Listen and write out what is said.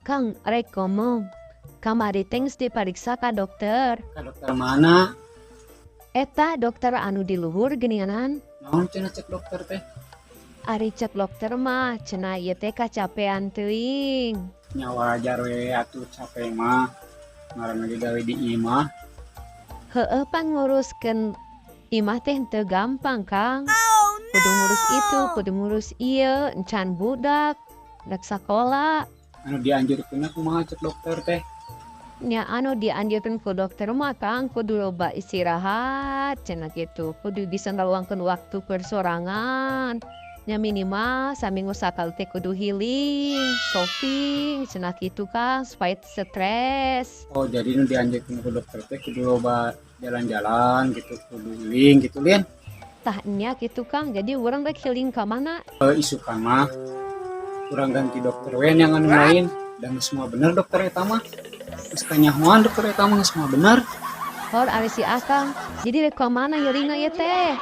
Kang, rek ngomong. Kamari teh geus dipariksa ka dokter. Ka dokter mana? Eta dokter anu di luhur geuninganan. Naon cenah cek dokter teh? Ari cek dokter mah cenah ieu teh kacapean teuing. Nya wajar we atuh capek mah. Ngaranna ge gawe di imah. Heueuh, pan nguruskeun imah teh henteu gampang, Kang. Kudu ngurus itu, kudu ngurus ieu, encan budak, rek sakola. Anu dianjurkeunna kumaha cek dokter teh? Nya, anu dianjurkeun ku dokter mah, Kang, kudu loba istirahat cenah kitu. Kudu bisa ngaluangkeun waktu keur sorangan. Nya, minimal saminggu sakali teh kudu healing, shopping cenah kitu, Kang, supaya teu stres. Oh, jadi nu dianjurkeun ku dokter teh kudu loba jalan-jalan gitu, kudu healing gitu, Lin. Tah nya kitu, Kang, jadi urang rek healing ka mana? Eh, isukan mah urang ganti dokter we yang anu lain dan semua bener dokter eta mah. Geus kanyahoan dokter eta mah geus moal bener. Hor, ari si Akang, jadi rek ka mana healingna ieu teh?